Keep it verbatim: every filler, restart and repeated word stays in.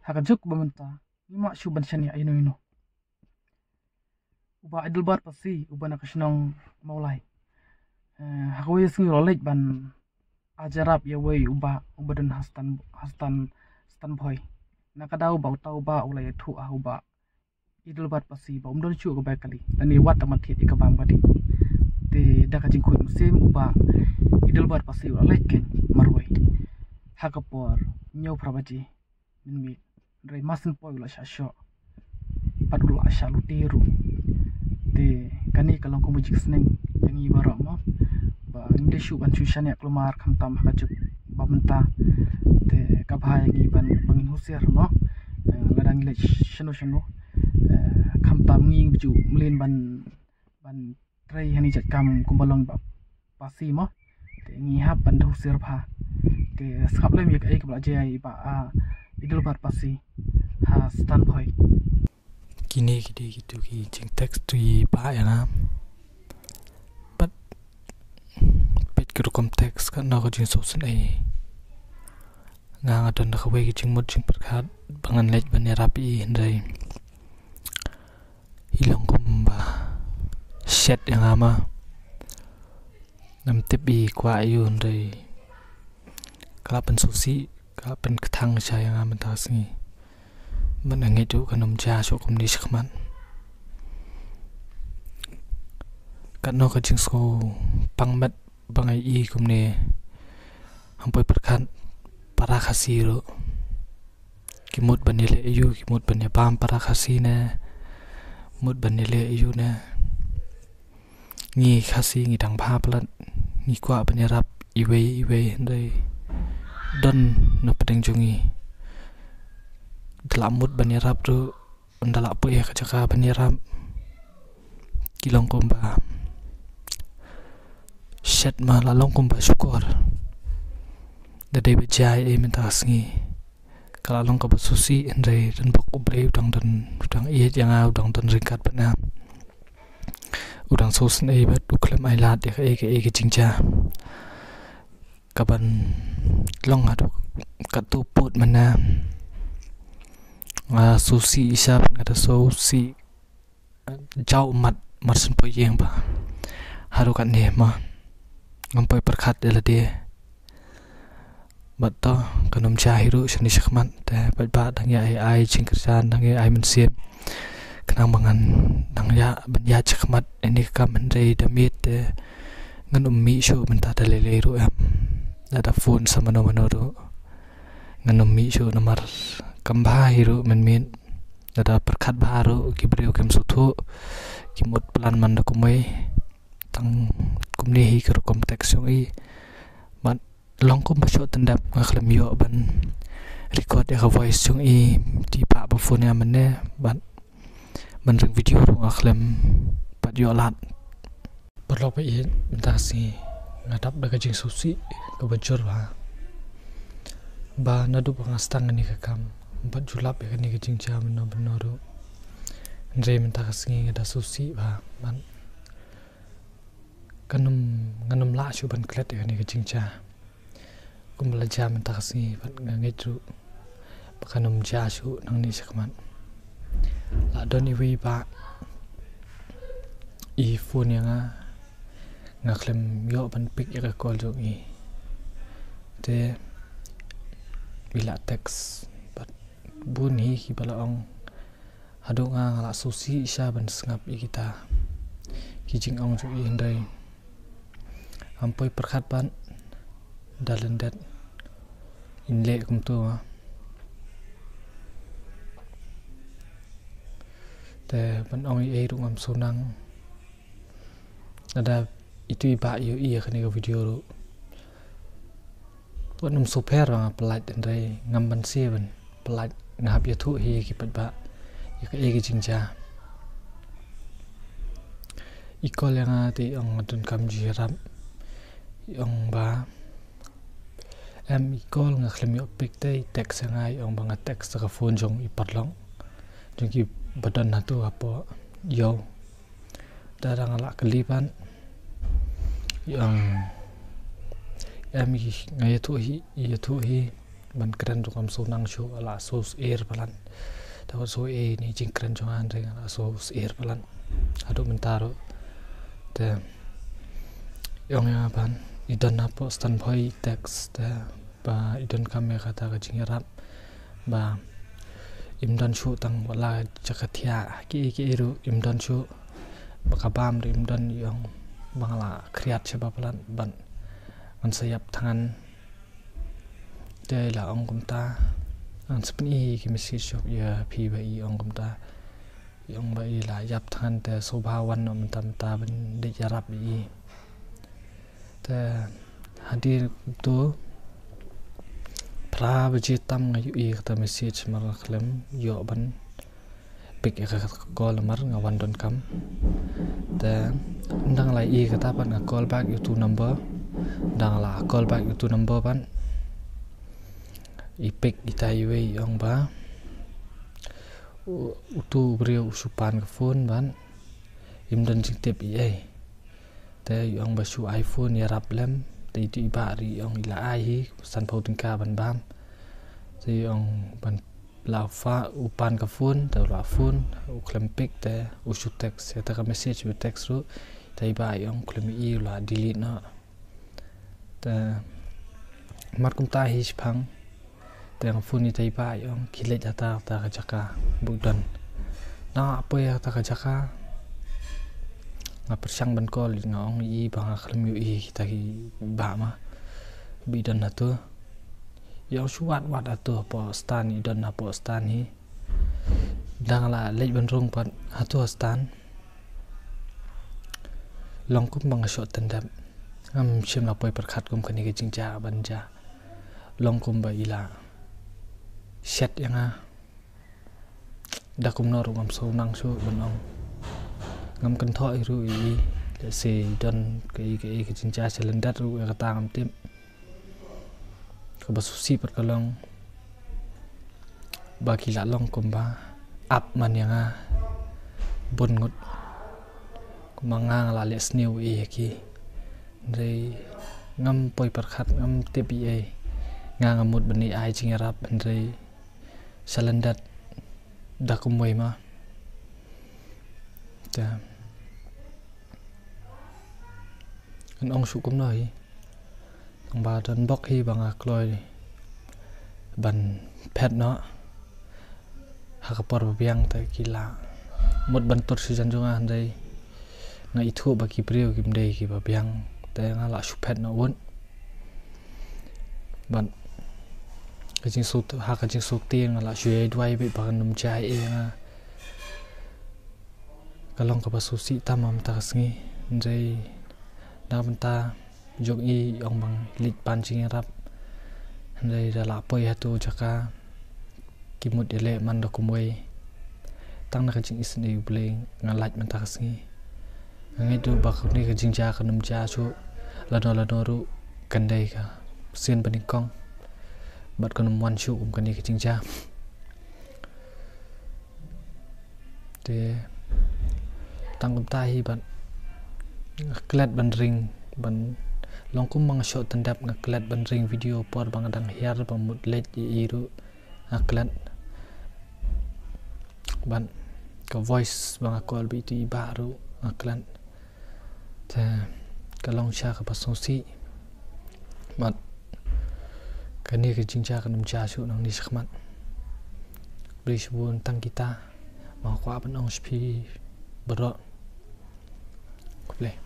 Ha ka juk ba mynta, ngim lah shuh ban shaniah ïano ïano. U Bah Adelbert Pasi, uba na ka shnong Mawlai. Eh, ha kawei ka sngi u la leit ban ai jingïarap ïa uwei u bah uba don ha Stan, ha Stan, Stan Bhoi. Na ka daw ba uta u bah u la ïathuh ha u Bah Adelbert Pasi ba um don shuh kaba kali, lane wat tang ban thied ïa ka bam ka dih. Te da ka jingkhuid mynsiem u Bah Adelbert Pasi u la leit keiñ marwei ha ka por hynñiew phra baje mynmiet. Hynrei mar syn poi u la shah shoh bad u la shah lute ruh. Te kane ka long kum ka jingsneng ïa ngi baroh mo, ba ngim dei shuh ban shu shaniah kulmar khamtam ha ka juk ba mynta. Te ka bha ïa ngi ban, ba ngin husiar mo. Eh, lada ngi leit shano shano, eh, khamtam ngi ngim ju mlien ban, ban trei ha kane ka jait kam kumba long i Bah Pasi mo. Te ngi hap ban da husiar bha. Te sngap lem ïa kaei kaba la jia ïa i Bah, ah, Adelbert Pasi ha Stan Bhoi. Kine ki dei kito ki jingtext uto i bah ïa nga. Bad peit ki rukom text, katno ka jingsngewsynei. Nga, nga don da kawei ka jingmut jingpyrkhat ba ngan leit ban ïarap ïa i, hynrei i long kumba shet ïa nga ma. Ngam tip i kwah ïa u, hynrei ka la pynsngewsih, ka la pynkthang sha ïa nga mynta ka sngi. Bad nga ngeit ruh kan ym jia shuh kumne shakhmat. Katno ka jingsngewpang met ba nga ïohi kumne. Hangpoi pyrkhat para Khasi ruh ki mut ban ïaleh ïa u, ki mut ban ïabam para Khasi ne, mut ban ïaleh ïa u ne. Ngi Khasi ngi dang bha palat, ngi kwah ban ïarap iwei iwei, hynrei don na pdeng jong ngi. Da lah mut ban ïarap ruh, ynda lah poi ha ka jaka ban ïarap, ki long kumba shet ma, la long kumba shukor. Da dei ba jia ei mynta ka sngi, ka la long kaba sngewsih, hynrei don bok U Blei u dang don, u dang ïeit ïa nga, u dang don ryngkat bad nga. U dang sngewsynei bad u khlem ailad ïa kaei kaei ka jingjia kaban long haduh katto pud mynne. Nga sngewsih shisha bad nga da sngewsih jaw ummat mar syn poi ïing ba haduh katne ma ngam poi pyrkhat ïa lade. Bad to, kan ym jia hi ruh shane shakhmat, te paidbah dang ïa ai, ai jingkyrshan, dang ïa ai mynsiem, khnang ba ngan dang ïa ban ïa shakhmat ïa kane ka kam, hynrei da miet te ngan ym mih shuh mynta da lei lei ruh em. Lada phone sa mano mano ruh ngan ym mih shuh namar kam bha hi ruh mynmiet. Lada pyrkhat bha ruh ki briew kim sngewthuh, kim mut plan man da kumwei. Tang kumne hi ka rukom text jong i. Bad long kumba shoh tyndep, nga khlem ïoh ban record ïa ka voice jong i, te i bah ba phone ïa nga mynne, bad ban ring video ruh nga khlem pat ïoh lad. Paralok ba ïeit, mynta ka sngi nga dap da ka jingsngewsih kaba jur bha. Ba naduh ba nga sdang kane ka kam, ym pat ju lap ïa kane ka jingjia mynno mynno ruh. Hynrei mynta ka sngi nga da sngewsih bha, bad ngan ym, ngan ym lah shuh ban klet ïa kane ka jingjia. Kumba la jia mynta ka sngi, bad nga ngeit ruh ba kan ym jia shuh nangne shakhmat. La don iwei i bah i phone ïa nga, nga khlem ïoh ban pick ïa ka call jong i. Te i la text bad bun hi kiba la ong. Haduh nga nga la sngewsih shisha ban sngap ïa kita ki jingong jong i, hynrei ngam poi pyrkhat pat da lyndet in leh kumto. Te ban ong ei ei ruh ngam sngew nang. Lada itu i bah ïohi ïa kane ka video ruh, wat nym sngewpher ba nga pyllait, hynrei ngam banse ban pyllait, nga hap ïathuh hi ïa ki paidbah ïa kaei ka jingjia. I call ïa nga te i ong nga donkam jingïarap. I ong ba em, i call nga khlem ïoh pick, te i text ïa nga, i ong ba nga text da ka phone jong i paralok, jong kiba don hato hapoh ïew. Te lada nga la kylli pat, i ong em, i, nga ïathuh hi, i ïathuh hi. ban kren ruh ngam shu nang shuh, la shu syier palat. Te wat shu ei ni jingkren jong nga hynrei nga la shu syier palat haduh mynta ruh. Te ong ïa nga ban i don hapoh standby text te ba i donkam ïa kata ka jingïarap ba im don shuh tang wat la jaka thiah kiei kiei ruh im don shuh, ba ka bam ruh im don, i ong ba nga la khriat shaba palat ban ngan sa ïap thngan. Te la ong kumta, ngan sa pyni ki message ïa phi ba i ong kumta. I ong ba i la ïap thngan te sngewbha wan noh mynta mynta ban dei ïarap ïa i. Te hadien to phra baje tam nga ïohi kata message mar nga khlem ïoh ban pick ïa ka call namar nga wan donkam. Te ynda nga la ïohi kata pat nga call back ïa utu number. Ynda nga la call back ïa utu number pat i pick ita iwei i ong ba u-, utu u briew u shu pan ka phone pat im don jingtip ei ei. Te i ong ba shu ai phone ïarap lem. Te itu i bah ruh i ong i la ai hi sanphew tyngka ban bam. Te i ong ban la fa u pan ka phone, te u la phone, u khlem pick te u shu text, ïa ta ka message u text ruh, te i bah i ong khlem i u la delete noh. Te mar kumta hi shiphang, te nga phone ïa ta i bah i ong khie leit hata ta ka jaka ba u don. Nga poi hata ka jaka, nga pyrshang ban call nga ong i ba nga khlem ïohi kita ki bah ma ba i don hato. I ong shu wad wad hato hapoh stand, i don hapoh stand hi. Ynda nga la leit ban rung pat hato ha stand, long kumba nga shoh tyndep. Ngam shym la poi pyrkhat kum kane ka jingjia ban jia. Long kumba i la shet ïa nga. Da kumno ruh ngam shu nang shuh ban ong. Ngam kynthoh ruh ïa i, lehse i don kaei kaei ka jingjia shalyndet ruh ïa kata ngam tip. Kaba sngewsih pat ka long ba ki la long kumba ap man ïa nga bun ngut, kumba nga nga la leh sniew ïa ki. Hynrei ngam poi pyrkhat, ngam tip ei ei. Nga nga mut ban ai jingïarap hynrei shalyndet da kumwei ma. Te ngan ong shuh kumno hi. Tang ba don bok hi ba nga kloi ban phet noh ha ka por ba biang, te ki la mut ban tur sha jan jong nga hynrei nga ithuh ba ki briew kim dei kiba biang, te nga la shu phet noh wut. Bad ka jingsuk, ha ka jingsuk te nga la shu ïai duwai beit ba kan ym jia ei ei ïa nga. Ka long kaba sngewsih tam ha mynta ka sngi. Hynrei na ka bynta jong i ong ba nga leit pan jingïarap, hynrei da la poi hato jaka ki mut ïaleh man da kumwei. Tang na ka jingisynei U Blei nga lait mynta ka sngi. Nga ngeit ruh ba kane ka jingjia kan ym jia shuh, lano lano ruh kan dei ka sien banyngkong bad kan ym wan shuh kum kane ka jingjia. Te tang kumta hi bad nga klet ban ring, ban long kum ba nga shoh tyndep, nga klet ban ring video por ba nga dang hiar ba mut leit ïa i ruh nga klet. Bad ka voice ba nga call beit ïa i bah ruh nga klet. Te ka long sha kaba sngewsih. Bad kane ka jingjia kan ym jia shuh nangne shakhmat. Khublei shibun tang kita. Ba nga kwah ban ong sha phi baroh. Khublei.